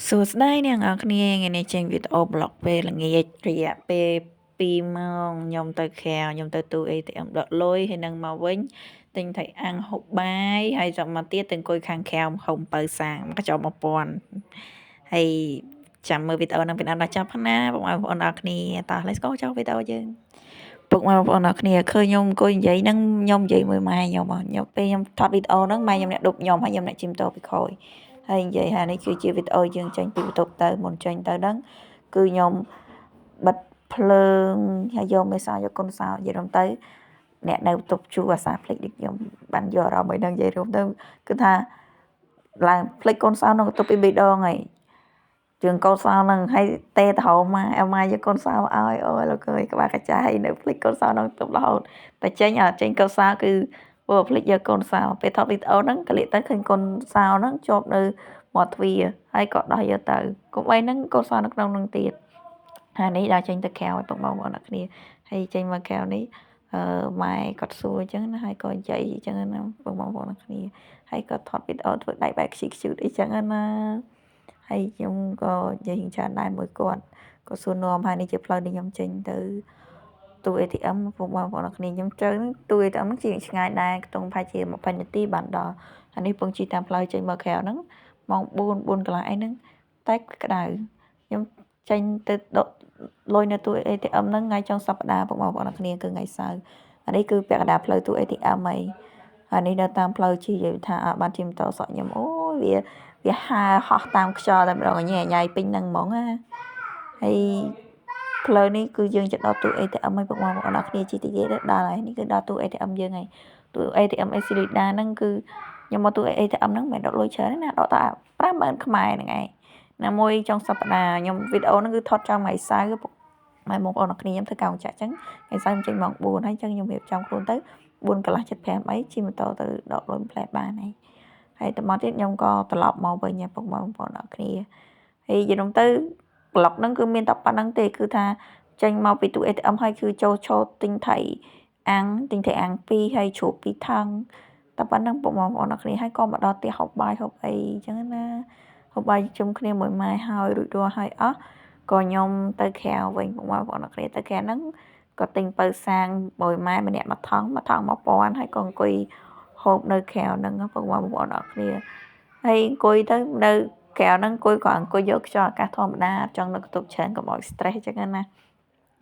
សួស្តីអ្នកនរគ្នាថ្ងៃនេះចេញវីដេអូប្លុកពេលល្ងាចរយៈពេល2ម៉ោងខ្ញុំទៅក្រៅខ្ញុំទៅទូ ATM ដកលុយហើយនឹងមកវិញទិញថៃអាំងហូបបាយហើយសមកទៀតទៅអង្គុយខាងក្រៅហូបអំពៅសាងមកកញ្ចប់1000ហើយចាំមើលវីដេអូនឹងពីដើមដល់ចប់ផងណាបងប្អូនអរគ្នាតោះ let's go ចូលវីដេអូយើងពុកម៉ែបងប្អូនអរគ្នាឃើញខ្ញុំអង្គុយនិយាយហ្នឹងខ្ញុំនិយាយមួយម៉ែខ្ញុំខ្ញុំពេលខ្ញុំថតវីដេអូហ្នឹងម៉ែខ្ញុំអ្នកដប់ខ្ញុំហើយខ្ញុំអ្នកជិះម៉ូតូពីក្រោយហើយនិយាយថានេះគឺជាវីដេអូយើងចេញពីបន្ទប់ទៅមុនចេញទៅហ្នឹងគឺខ្ញុំបិទភ្លើងហើយយកមេសាយកកូនសោនិយាយរួមទៅអ្នកនៅបន្ទប់ជួអាសាភ្លេចដូចខ្ញុំបានយកអារម្មណ៍អីហ្នឹងនិយាយរួមទៅគឺថាឡើងភ្លេចកូនសោក្នុងបន្ទប់ពី3ដងហើយជើងកូនសោហ្នឹងហើយទេទៅហៅម៉ែអម៉ែយកកូនសោឲ្យអូយលោកអើយក្បាលកាចាយនៅភ្លេចកូនសោក្នុងបន្ទប់រហូតតែចេញអត់ចេញកូនសោគឺព្រោះភ្លេចយកកូនសោពេលថតវីដេអូហ្នឹងកលៀកទៅឃើញកូនសោហ្នឹងជាប់នៅមាត់ទ្វារហើយក៏ដោះយកទៅកុំអីហ្នឹងកូនសោនៅក្នុងហ្នឹងទៀតហើយនេះដល់ចេញទៅក្រៅឲ្យពុកបងប្អូនអ្នកគ្នាហើយចេញមកក្រៅនេះអឺម៉ែគាត់សួរអញ្ចឹងណាហើយក៏និយាយអញ្ចឹងណាពុកបងប្អូនអ្នកគ្នាហើយក៏ថតវីដេអូធ្វើដៃបែបខ្ជិលខ្ជូតអីចឹងណាហើយខ្ញុំក៏និយាយច្រើនដែរមួយគាត់ក៏សួរនាំហើយនេះជាផ្លូវដែលខ្ញុំចេញទៅទូ ATM ពុកបងប្អូនអ្នកគ្នាខ្ញុំទៅទូ ATM ហ្នឹងជាឆ្ងាយដែរខ្ទង់ប្រហែលជា20នាទីបានដល់ហើយនេះពងជិះតាមផ្លូវចេញមកក្រៅហ្នឹងម៉ោង4 4កន្លះអីហ្នឹងតែក្តៅខ្ញុំចេញទៅដកលុយនៅទូ ATM ហ្នឹងថ្ងៃចុងសប្តាហ៍ពុកបងប្អូនអ្នកគ្នាគឺថ្ងៃសៅរ៍អានេះគឺពាក់កណ្ដាលផ្លូវទូ ATM ហើយហើយនេះនៅតាមផ្លូវជិះនិយាយថាអត់បានជិះម៉ូតូសក់ខ្ញុំអូយវាវាហើហោះតាមខ្យល់តែម្ដងញ៉ៃញ៉ៃពេញហ្នឹងហ្មងណាហើយផ្លូវនេះគឺយើងจะដល់ទូ ATM ហើយពុកម៉ែបងប្អូនអរគ្នាជិះតិចទៀតដល់ហើយនេះគឺដល់ទូ ATM យើងហើយទូ ATM អេស៊ីលីដាហ្នឹងគឺខ្ញុំមកទូ ATM ហ្នឹងមិនមែនដកលុយច្រើនទេណាដកតែ50000ខ្មែរហ្នឹងឯងណាមួយចុងសប្តាហ៍ខ្ញុំវីដេអូហ្នឹងគឺថតចំថ្ងៃសៅរ៍ពុកម៉ែបងប្អូនអរគ្នាខ្ញុំធ្វើការចាក់អញ្ចឹងថ្ងៃសៅរ៍ខ្ញុំចេញម៉ោង4ហើយអញ្ចឹងខ្ញុំរៀបចំខ្លួនទៅ4កន្លះ75អីជិះម៉ូតូទៅដកលុយផ្លែបានហើយហើយតមកទៀតខ្ញុំក៏ត្រឡប់មកវិញពុកម៉ែបងប្អូនអរគ្នាហើយយល់ទៅប្លុកហ្នឹងគឺមានតែប៉ុណ្្នឹងទេគឺថាចេញមកពីទូ ATM ហើយគឺចូលឈរទិញថៃអាំងទិញថៃអាំង2ហើយជ្រូក2ថង់តែប៉ុណ្្នឹងពុកបងប្អូនអរគ្នាហើយក៏មកដល់ផ្ទះហូបបាយហូបអីអញ្ចឹងណាហូបបាយជុំគ្នាមួយម៉ែហើយរួចរាល់ហើយអស់ក៏ខ្ញុំទៅក្រៅវិញពុកបងប្អូនអរគ្នាទៅក្រៅហ្នឹងក៏ទិញពៅសាងមួយម៉ែម្នាក់មួយថង់មួយថង់1000ហើយក៏អង្គុយហូបនៅក្រៅហ្នឹងពុកបងប្អូនអរគ្នាហើយអង្គុយទៅនៅក្រៅហ្នឹងអង្គុយក៏អង្គុយយកខ្យល់អាកាសធម្មតាចង់នៅបន្ទប់ច្រើនកុំឲ្យ stress អញ្ចឹងណា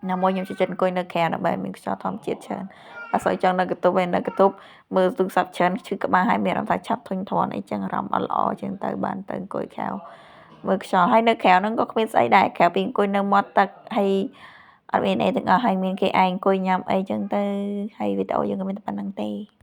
ណាមួយខ្ញុំចូលចិត្តអង្គុយនៅក្រៅដើម្បីមានខ្យល់ធម្មជាតិច្រើនអត់សូវចង់នៅបន្ទប់ឯនៅបន្ទប់មើលទូរស័ព្ទច្រើនឈឺក្បាលហើយមានអារម្មណ៍ថាឆាប់ធុញទ្រាន់អីចឹងអារម្មណ៍អត់ល្អចឹងទៅបានទៅអង្គុយក្រៅមើលខ្យល់ហើយនៅក្រៅហ្នឹងក៏គ្មានស្អីដែរក្រៅពីអង្គុយនៅមាត់ទឹកហើយអត់មានអីទាំងអស់ហើយមានគេឯងអង្គុយញ៉ាំអីចឹងទៅហើយវីដេអូយើងក៏មានតែប៉ុណ្្នឹងទេ។